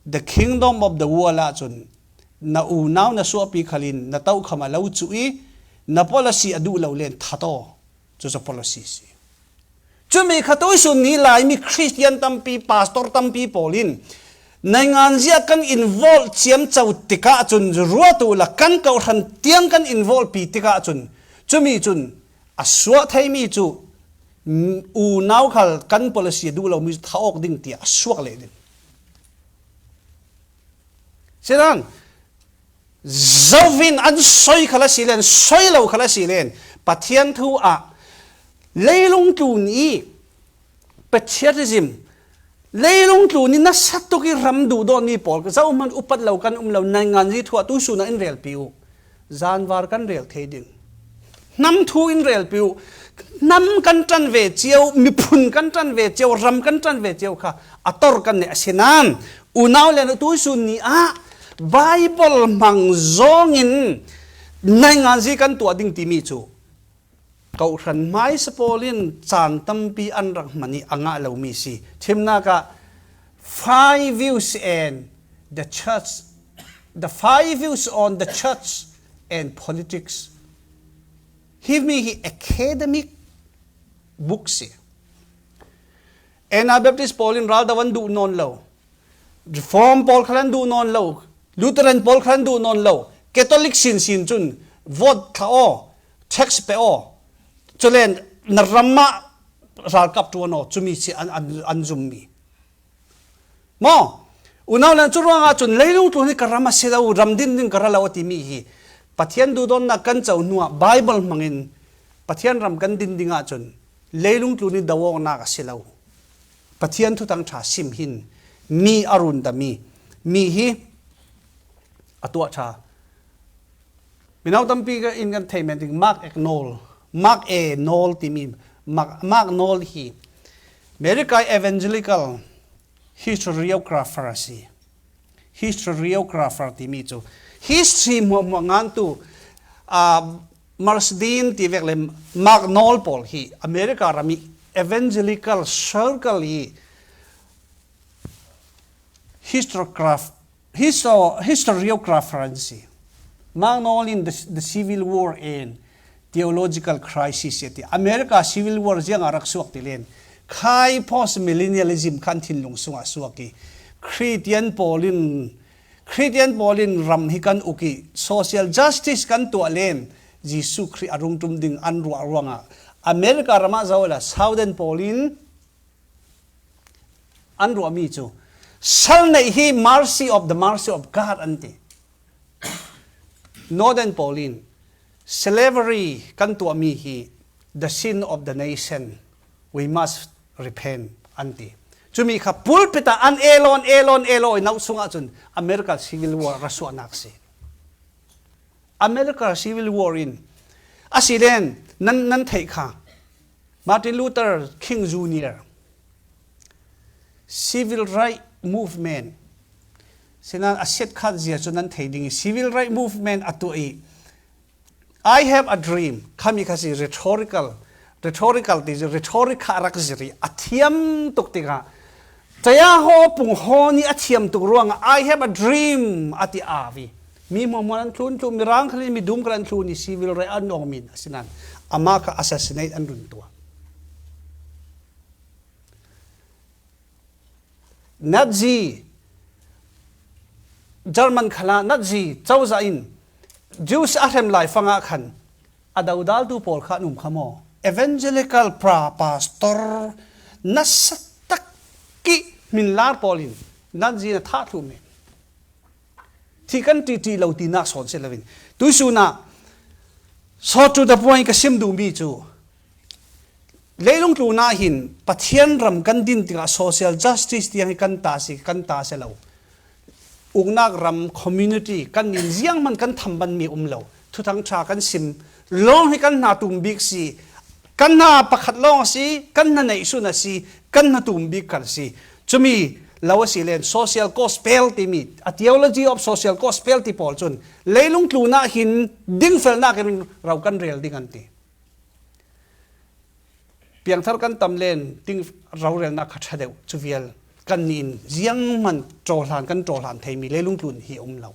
the kingdom of the world ahcun na unau na suahpi khalin na to kham a lo cu i na policy a duh lo len thato cu cu policy si cumi kha tu sun ni laimi Christian tampi pastor tampi pawl in nai ngan zia kan involve ciam cho tikah cun ruatu la kan kohhran tiang kan involve pi tikah cun cumi cun a suah theimi cu unau khal kan policy duh lomi tha awk ding tiah a suak leh ding sinan zovin an soi khal a si len soi lo khal a si len pathian thu ah leilung tlun i patriotism leilung tlun i nasa tuk i ram duh dawt mi pawl zo hman upat lo kan um lo nai ngan ri thua tu su na in rel pi u zanvar kan rel thei ding hnam thu in rel pi u hnam kan ṭan ve cio miphun kan ṭan ve cio ram kan ṭan ve cio kha a tor kan ne asinan unau le tu sun ni ah Bible hmang zong in nai ngan zi kan tuah ding timi cu Kohhran hmaisa pawl in caan tampi an rak hman i a ngah lomi si. Thimnak ah five views and the church the five views on the church and politics hi mi hi academic book si. Anabaptist pawl in ral do an duh nawn lo. Reform pawl kha an duh nawn lo. Lutheran pawl kha an duh nawn lo. Catholic sin sin cun vote thla aw tax pe aw culen na ram ah ralkap ṭuan aw cumi si an, an, an zummi maw unau le cu ruangah cun leilung tlun hi ka ram a si lo ram din ding ka ra lo a timi hi Pathian duhdawtnak kan co hnuah Bible hmangin Pathian ram kan din ding ahcun leilung tlun i do awknak a si lo Pathian thutang ṭha sim hin mi a run dami mi hi a tuah ṭha Mino tampi ka in kan thei men ding Mark Knoll, Mark A. Knoll timi Mark, Mark Knoll hi America evangelical historiographer a si. Historiographer timi cu history hmuahhmuah ngantu uh, Marsden ti vek le Mark Knoll pawl hi America ram i evangelical circle i historiograph Historiographer an si. Mah nawl in the, the Civil War and Theological Crisis ti America Civil War ziang ah rak suak ti len. Khai postmillennialism khan thinlung sungah suak i Christian pawl in Christian pawl in ram hi kan uk i social justice kan tuah len Jesuh Khrih a rung ṭum ding an ruah ruangah America ram ah zoh la Southern pawl in an ruahmi cu sal neih hi mercy of the mercy of God an ti. Northern pawl in slavery kan tuahmi hi the sin of the nation we must repent an ti. Cumi kha pulpit ah an elon elon elo i nauh sung ahcun America Civil War rasuahnak si. America Civil War in asiden nan nan theih kha Martin Luther King Jr. Civil Right Movement sinan a siat khat zia cu nan thei ding i Civil Right Movement a tuah i I have a dream khami kha si rhetorical rhetorical ti rhetoric kha a rak zir i a thiam tuk tikah Taya ho pung ho nih a thiam tuk ruangah I have a dream a ti avi mi hmuahmuah an thlun tlu mirang khalin mi dum khan an thlun i civil right an ong min asinan amah kha assassinate an run tuah Nazi German khala Nazi cozah in Jews a hrem lai fangah khan a dodaltu pawl kha an um kha maw evangelical pra pastor nasa takki minlar pawl in Nazi na thah thlu men thi kan ṭi ṭi lo tinak sawn si loin tuisun ah so to the point ka sim duhmi cu leilung tlun ah hin Pathian ram kan din tikah social justice tiang hi kan ta si kan ta si lo uknak ram community kan in ziang man kan tham ban mi um lo thuthang tha kan sim lawng hi kan hna tum bik si kan hna pakhat lawng si kan hna neih sun a si kan hna tum bik kan si cumi lo a si len social gospel timi a theology of social gospel ti pawl cun leilung tlun ah hin dingfelnak in ro kan rel ding an ti piangthar kan tam len ting rorelnak kha ṭha deuh cu vial kan nih in ziang man ṭawhlan kan ṭawhlan theimi leilung tlun hi um lo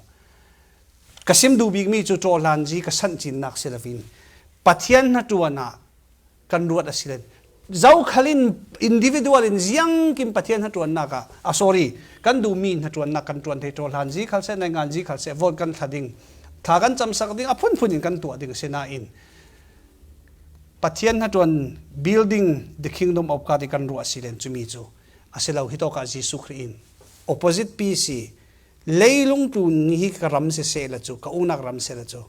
ka sim duh bikmi cu ṭawhlan ji ka sanh cinnak si lovin Pathian hnaṭuan ah kan ruat a si len zokhal in individual in ziang kim Pathian hnaṭuannak ah a sorry kan duhmi hnaṭuannak kan ṭuan thei ṭawhlan zi khal seh nai zi khal seh vote kan thla ding thla kan cam sak ding a phunphun in kan tuah ding si nain Pathian hnaṭuan building the kingdom of God i kan ruah si len cumi cu a si lo hi tawk ah Jesuh Khrih in opposite pi si leilung tlun hi ka ram si seh la cu ka unak ram se la cu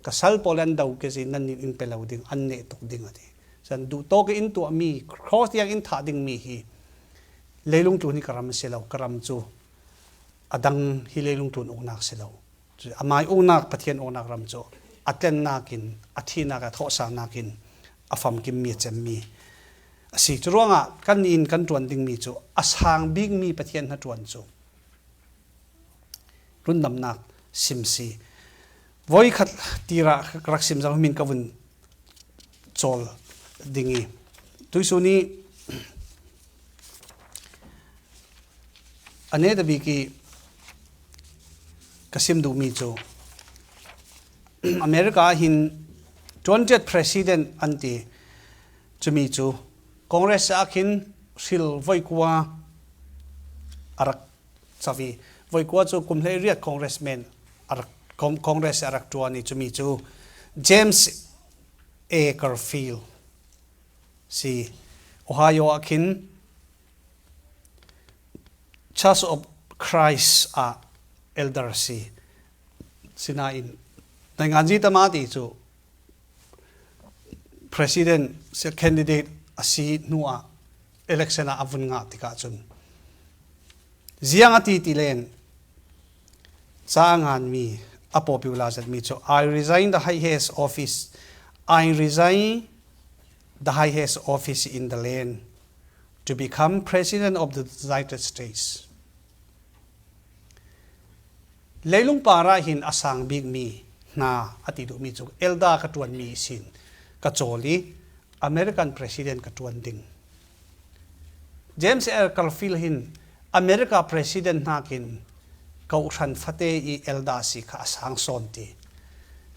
ka sal pawl an do ke si nan nih in pe lo ding an neh tuk ding ati san duh tawk in tuah mi cross tiang in thah ding mi hi leilung tlun hi ka ram si lo ka ram cu adang hi leilung tlun uknak si lo Amai uknak Pathian uknak ram cu a tlennak in a thinak a thawhsangnak in a famkimmi a cemmi a si. Cu ruangah kan inn kan ṭuan dingmi cu a sang bikmi Pathian hna ṭuan cu rundamnak sim si. Voikhat tira rak sim zong min ka vun cawl ding i tuisun i ane da bik i Ka sim duhmi cu America ah hin 20th president an ti. Cumi cu Congress ah khin hril voikua a rak cavi. Voikua cu kum 18 congressman a rak Congress a rak ṭuan i cumi cu James A. Garfield si. Ohio ah khin Church of Christ ah elder si. Sinain Nainganzi tama ti cu president candidate a si hnu ah election ah a vun ngah tikah cun ziang a ti ti len ca nganmi a popular mi cu I resign the highest office I resign the highest office in the land to become President of the United States. Leilung par ah hin a sang bikmi hna a ti duhmi cu elda ka ṭuanmi sin ka cawl i American President ka ṭuan ding. James R. Garfield hin America President nakin kohhran fate i elda si kha a sang sawn ti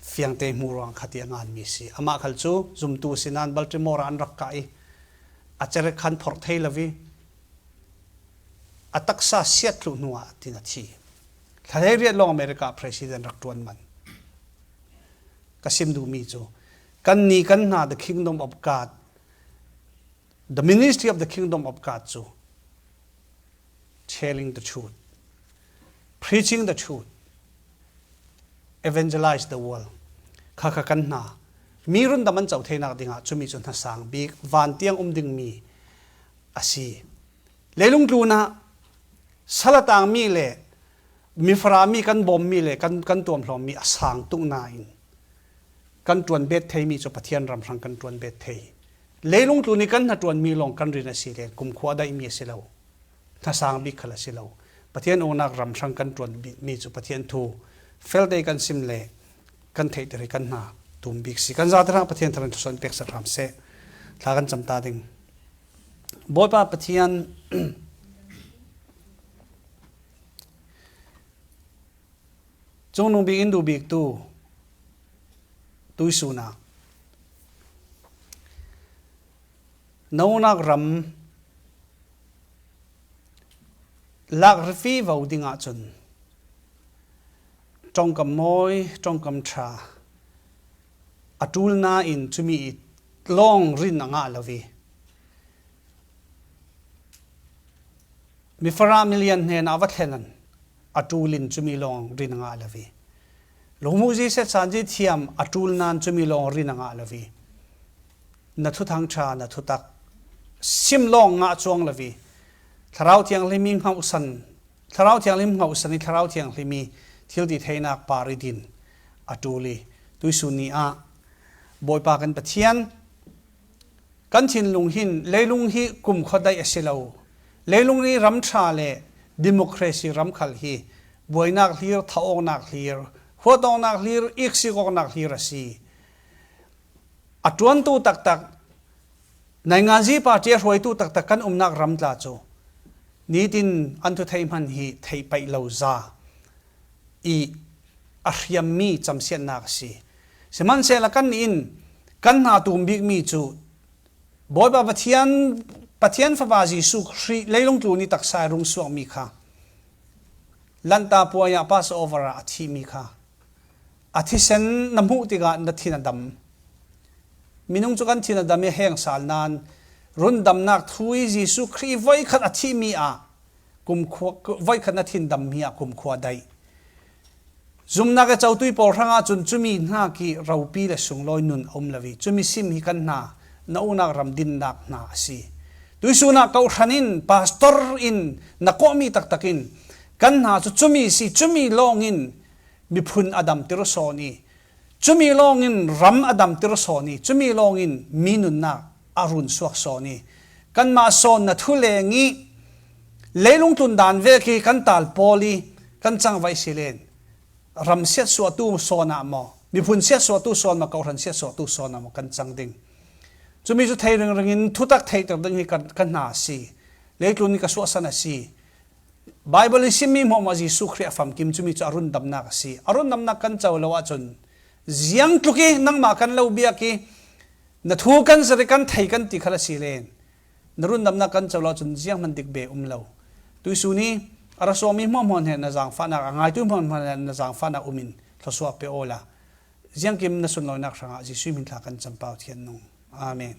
fiangte hmu ruang kha ti a nganmi si. Amah khal cu zumtu si nain Baltimore ah an rak kah i. A cerek khan phorh thei lo i a taksa siat tlu hnu ah tin a thi. Thla 18 lawng America president rak ṭuan man. Ka sim duhmi cu kan ni kan hna the kingdom of God the ministry of the kingdom of God cu telling the truth preaching the truth evangelize the world kha kha kan hna mi rundam an co theinak dingah cumi cu hnasang bik van tiang um dingmi a si leilung tlun ah salatang mi le mifara mi kan bawm mi le kan kan tuamhlawm mi a sang tuk nain kan tuan bet theimi cu Pathian ram hrang kan tuan bet thei leilung tlun i kan hna tuan mi lawng kan rin a si le kumkhua daih mi a si lo hnasang bik khal a si lo. Pathian uknak ram hrang kan ṭuan mi cu Pathian thu felte kan sim le kan theihter i kan hna tum bik si. Kan zate hrang Pathian tharan thusan pek sat hram seh. Thla kan cam ta ding. Bawipa Pathian cungnung bik in duh bik tu tuisunak Nonak ram lakrifi vo ding ahcun ṭongkam mawi, ṭongkam ṭha a ṭul nain cumi i lawng rin a ngah lo i mifara milian hnen ah va thlen an a ṭul in cumi lawng rin a ngah lo i lungmuzi setsanzi thiam a ṭul nain cumi lawng rin a ngah lo i na thuthang ṭha na thutak sim lawng ngah cuang lovi thlarau thianghlim i hngauhsan thlarau thianghlim hngauhsan i thlarau thianghlim i thil ti theinak par i din a ṭul i tuisun ni ah Bawipa kan Pathian kan thinlung hin leilung hi kum khuadai a si lo leilung i ram ṭha le democracy ram khal hi buainak hlir thaawknak hlir huatawknak hlir iksikawknak hlir a si A ṭuantu taktak Nainganzi party a hruaitu taktak kan umnak ram tla cu nitin an thuthei hman hi theih paih lo za i a hriammi camsiannak a si. Sihmanhsehlaw kan nih in kan hna tum bikmi cu Bawipa Pathian Pathian Fapa Jesuh Khrih leilung tlu ni taksa i rung suakmi kha Lanta puai ah Passover ah a thimi kha A thisen na hmuh tikah na thin a dam. Minung cu kan thin a dam i heng sal nain rundamnak thu i Jesuh Khrih voikhat a thihmi ah kumkhua voikhat na thin dammi ah kumkhua daih. Zumnak i cotui pawl hrangah cun cumi hna ki ropi le sunglawi nun a um lo i cumi sim hi kan hna na unak ram dinnak hna a si. Tuisun ah kohhran in pastor in na kawhmi taktak in kan hna cu cumi si cumi lawng in miphun a damter sawn i cumi lawngin ram a damter sawn i cumi lawngin mi nunnak a run suak sawn i kanmah sawn na thu leng i leilung tlun dan ve khi kan tal pawl i kan cangvai si len ram siat suahtu sawn ah maw miphun siat suahtu sawn ma kohhran siat suahtu sawn ah maw kan cang ding cumi cu thei ringring in thutak theiter ding hi kan hna a si leitlun i ka suahsan a si Baibal i simmi hmuahhmuah Jesuh Khrih a famkim cumi cu a rundamnak a si. A rundamnak kan co lo ahcun ziang tluk i nangmah kan lo biak i na thu kan zir i kan thei kan ti khal a si len. Na rundamnak kan co lo ahcun ziang hmanh dik be um lo. Tuisun i a ra sawmi hmuahhmuah he na zaangfahnak a ngaitu hmuahhmuah he na zaangfahnak um in thluachuah pe aw la. Ziangkim na sunlawinak hrangah Jesuh min thla kan cam pau thian nung. Amen.